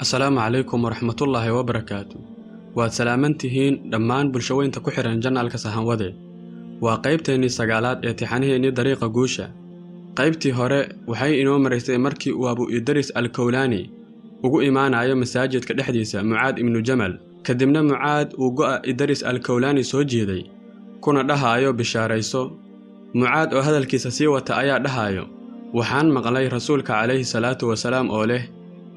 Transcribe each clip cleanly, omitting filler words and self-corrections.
Asalaamu calaykum waraxmatullaahi wabarakaatu. Waad salaaman tihiin dhammaan bulshaweynta ku xidhan channelka Sahanwade. Waa qaybteennii 9aad ee tixanaheennii Dariiqa Guusha. Qaybtii hore waxay inoo maraysay markii uu Abu Idris al Kawlaani ugu imaanayo masaajidka dhexdiisa Mucaad ibnu Jamal, kadibna Mucaad uu go'a Idris al Kawlaani soo jeeday kuna dhahaayo bishaarayso. Mucaad oo hadalkiisa sii wata ayaa dhahaayo: "Waxaan maqlay Rasuulka calayhi salaatu wasalaam oo leh,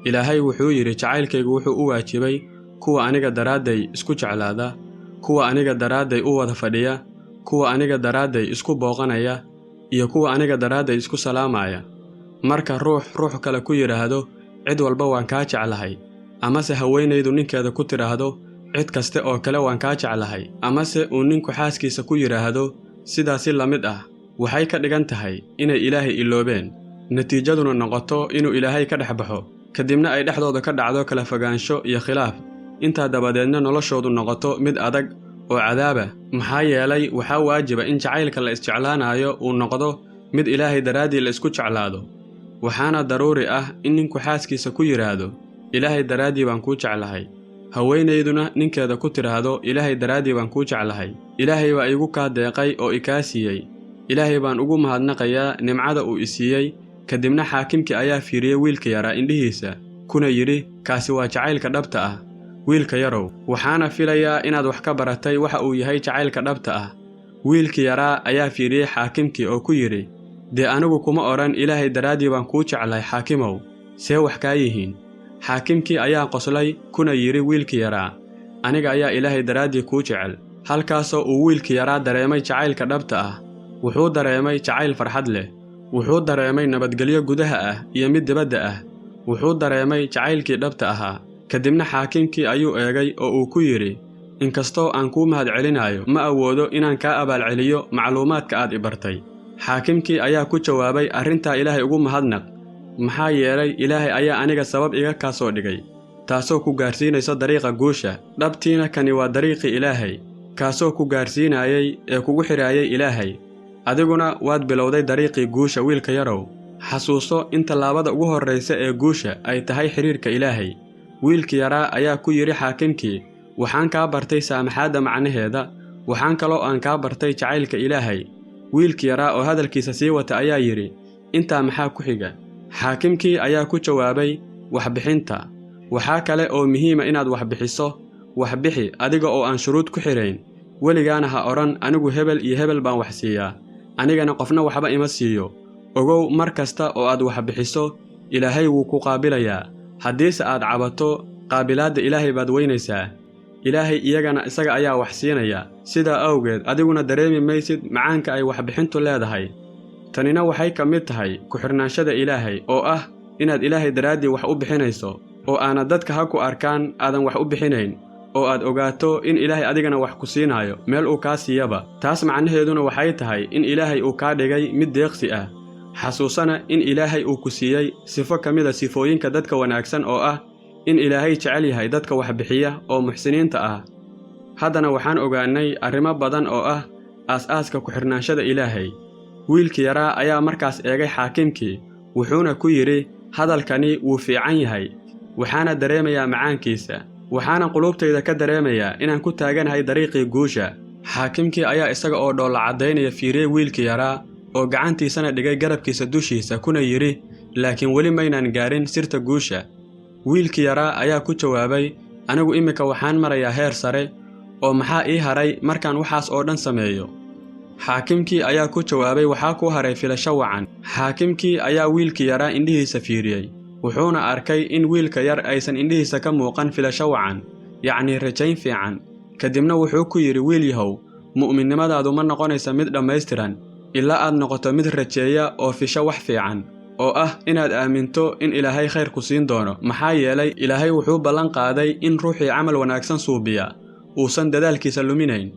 Ilaahay wuxuu yidhi: Jacaylkaygu wuxuu u waajibay kuwa aniga daraadday isku jeclaada, kuwa aniga daraadday u wada fadhiya, kuwa aniga daraadday isku booqanaya, iyo kuwa aniga daraadday isku salaamaya." Marka ruux ruux kale ku yidhaahdo cid walba waan kaa jeclahay, amase haweenaydu ninkeeda ku tidhaahdo cid kaste oo kale waan kaa jeclahay, amase uu ninku xaaskiisa ku yidhaahdo sidaasi la mid ah, waxay ka dhigan tahay inay Ilaahay iloobeen, natiijaduna noqoto inuu Ilaahay ka dhex baxo, kadibna ay dhexdooda ka dhacdo kala fogaansho iyo khilaaf, intaa dabadeedna noloshoodu noqoto mid adag oo cadaaba. Maxaa yeelay, waxaa waajiba in jacaylka la isjeclaanayo uu noqdo mid Ilaahay daraaddii la isku jeclaado. Waxaana daruuri ah in ninku xaaskiisa ku yidhaahdo Ilaahay daraaddii baan kuu jeclahay, haweenayduna ninkeeda ku tidhaahdo Ilaahay daraaddii baan kuu jeclahay. Ilaahay baa iigu kaa deeqay oo i kaa siiyey. Ilaahay baan ugu mahadnaqayaa nimcada uu i siiyey. Kadibna xaakimkii ayaa fiiriyey wiilka yaraa indhihiisa, kuna yidhi: "Kaasi waa jacaylka dhabta ah, wiilka yarow. Waxaana filayaa inaad wax ka baratay waxa uu yahay jacaylka dhabta ah." Wiilkii yaraa ayaa fiiriyey xaakimkii oo ku yidhi: "Dee anigu kuma odhan Ilaahay daraaddii baan kuu jeclay, xaakimow, see wax kaa yihiin?" Xaakimkii ayaa qoslay kuna yidhi wiilkii yaraa: "Aniga ayaa Ilaahay daraaddii kuu jecel." Halkaasoo uu wiilkii yaraa dareemay jacaylka dhabta ah. Wuxuu dareemay jacayl farxad leh. Wuxuu dareemay nabadgelyo gudaha ah iyo mid dibadda ah. Wuxuu dareemay jacaylkii dhabta ahaa. Kadibna xaakimkii ayuu eegay oo uu ku yidhi: "Inkastoo aan kuu mahadcelinayo, ma awoodo inaan kaa abaalceliyo macluumaadka aad i bartay." Xaakimkii ayaa ku jawaabay: "Arrintaa Ilaahay ugu mahadnaq, maxaa yeelay Ilaahay ayaa aniga sabab iga kaa soo dhigay, taasoo ku gaarsiinaysa dariiqa guusha. Dhabtiina kani waa dariiqii Ilaahay, kaasoo ku gaarsiinayay ee kugu xidhaayay Ilaahay. Adiguna waad bilowday dariiqii guusha, wiilka yarow. Xasuuso in tallaabada ugu horraysa ee guusha ay tahay xidhiirka Ilaahay." Wiilkii yaraa ayaa ku yidhi xaakimkii: "Waxaan kaa bartay saamaxaadda macnaheeda, waxaan kaloo aan kaa bartay jacaylka Ilaahay." Wiilkii yaraa oo hadalkiisa sii wata ayaa yidhi: "Intaa maxaa ku xiga?" Xaakimkii ayaa ku jawaabay: "Waxbixinta. Waxaa kale oo muhiima inaad waxbixiso. Waxbixi adiga oo aan shuruud ku xidhayn. Weligaana ha odhan anigu hebel iyo hebel baan wax siiyaa, anigana qofna waxba ima siiyo. Ogow, mar kasta oo aad waxbixiso, Ilaahay wuu ku qaabilayaa. Haddiise aad cabato, qaabilaadda Ilaahay baad weynaysaa. Ilaahay iyagana isaga ayaa wax siinaya. Sidaa awgeed adiguna dareemi maysid macaanka ay waxbixintu leedahay." Tanina waxay ka mid tahay ku-xidhnaanshada Ilaahay, oo ah inaad Ilaahay daraaddii wax u bixinayso, oo aanad dadka ha ku arkaan aadan wax u bixinayn, oo aad ogaato in Ilaahay adigana wax ku siinaayo meel uu kaa siiyaba. Taas macnaheeduna waxay tahay in Ilaahay uu kaa dhigay mid deeqsi ah. Xasuusana in Ilaahay uu ku siiyey sifo ka mid a sifooyinka dadka wanaagsan, oo ah in Ilaahay jecel yahay dadka waxbixiya oo muxsiniinta ah. Haddana waxaan ogaannay arrimo badan oo ah aas-aaska ku-xidhnaanshada Ilaahay. Wiilkii yaraa ayaa markaas eegay xaakimkii, wuxuuna ku yidhi: "Hadalkani wuu fiican yahay, waxaana dareemayaa macaankiisa, waxaana quluubtayda ka dareemayaa inaan ku taaganahay dariiqii guusha." Xaakimkii ayaa isaga oo dhoolla caddaynaya fiiriyey wiilkii yaraa, oo gacantiisana dhigay garabkiisa dushiisa, kuna yidhi: "Laakiin weli maynaan gaarin sirta guusha." Wiilkii yaraa ayaa ku jawaabay: "Anigu iminka waxaan marayaa heer sare, oo maxaa ii haray markaan waxaas oo dhan sameeyo?" Xaakimkii ayaa ku jawaabay: "Waxaa kuu haray filasho wacan." Xaakimkii ayaa wiilkii yaraa indhihiisa fiiriyey, wuxuuna arkay in wiilka yar aysan indhihiisa ka muuqan filasho wacan, yacnii rajayn fiican. Kadibna wuxuu ku yidhi: "Wiil yahow, mu'minnimadaadu ma noqonaysa mid dhammaystiran ilaa aad noqoto mid rajeeya oo fisho wax fiican, oo ah inaad aaminto in Ilaahay khayr ku siin doono. Maxaa yeelay, Ilaahay wuxuu ballan qaaday in ruuxii camal wanaagsan suubiya uusan dadaalkiisa luminayn.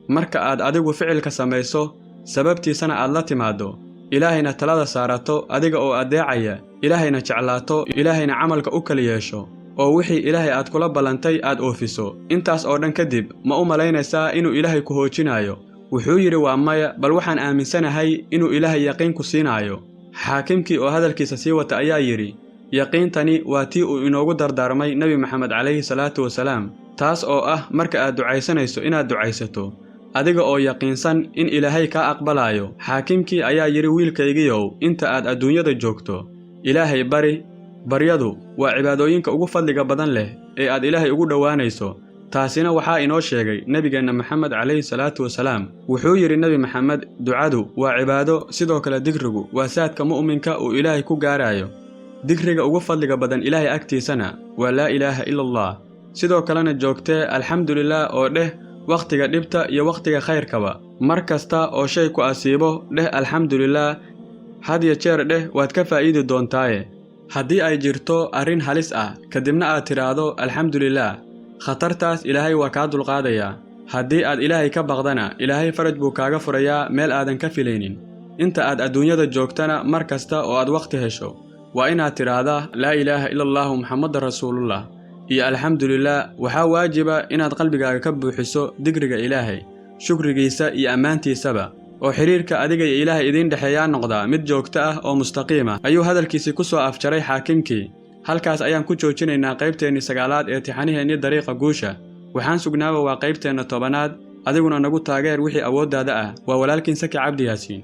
Marka aad adigu ficilka samayso, sababtiisana aad la timaaddo, Ilaahayna talada saarato adiga oo addeecaya, Ilaahayna jeclaato, Ilaahayna camalka u kala yeesho, oo wixii Ilaahay aad kula ballantay aad oofiso, intaas oo dhan kadib, ma u malaynaysaa inuu Ilaahay ku hoojinaayo?" Wuxuu yidhi: "Waa maya, bal waxaan aaminsanahay inuu Ilaahay yaqiin ku siinaayo." Xaakimkii oo hadalkiisa sii wata ayaa yidhi: Yaqiintani waa tii uu inoogu dardaarmay Nebi Maxamed calayhi salaatu wasalaam, taas oo ah marka aad ducaysanayso inaad ducaysato adiga oo yaqiinsan in Ilaahay kaa aqbalaayo. Xaakimkii ayaa yidhi: "Wiilkaygiyow, inta aad adduunyada joogto Ilaahay bari. Baryadu waa cibaadooyinka ugu fadliga badan leh ee aad Ilaahay ugu dhowaanayso." Taasina waxaa inoo sheegay nebigeenna Maxamed calayhi salaatu wasalaam. Wuxuu yidhi Nebi Maxamed: "Ducadu waa cibaado, sidoo kale dikrigu waa saadka mu'minka uu Ilaahay ku gaaraayo. Dikriga ugu fadliga badan Ilaahay agtiisana waa laa ilaaha ila Allah. Sidoo kalena joogtee alxamdulilaah oo dheh wakhtiga dhibta iyo wakhtiga khayrkaba. Mar kasta oo shay ku asiibo dheh alxamdulilaah, had ya jeer dheh, waad ka faa'iidi doontaaye. Haddii ay jirto arrin halis ah, kadibna aad tidhaahdo alxamdulilaah, khatartaas Ilaahay waa kaa dulqaadayaa. Haddii aad Ilaahay ka baqdana, Ilaahay faraj buu kaaga furayaa meel aadan ka filaynin. Inta aad adduunyada joogtana, mar kasta oo aad wakhti hesho, waa inaad tidhaahdaa laa ilaaha ila Allahu, Muxammadan rasuulullah iyo alxamdulilaah. Waxaa waajiba inaad qalbigaaga ka buuxiso dikriga Ilaahay, shukrigiisa iyo ammaantiisaba, oo xidhiirka adiga iyo Ilaahay idiin dhexeeyaa noqdaa mid joogto ah oo mustaqiim ah," ayuu hadalkiisii ku soo afjaray xaakimkii. Halkaas ayaan ku joojinaynaa qaybteennii sagaalaad ee tixaniheennii Dariiqa Guusha. Waxaan sugnaaba waa qaybteenna 10aad. Adiguna nagu taageer wixii awooddaada ah. Waa walaalkiin Saki Cabdi Yaasiin.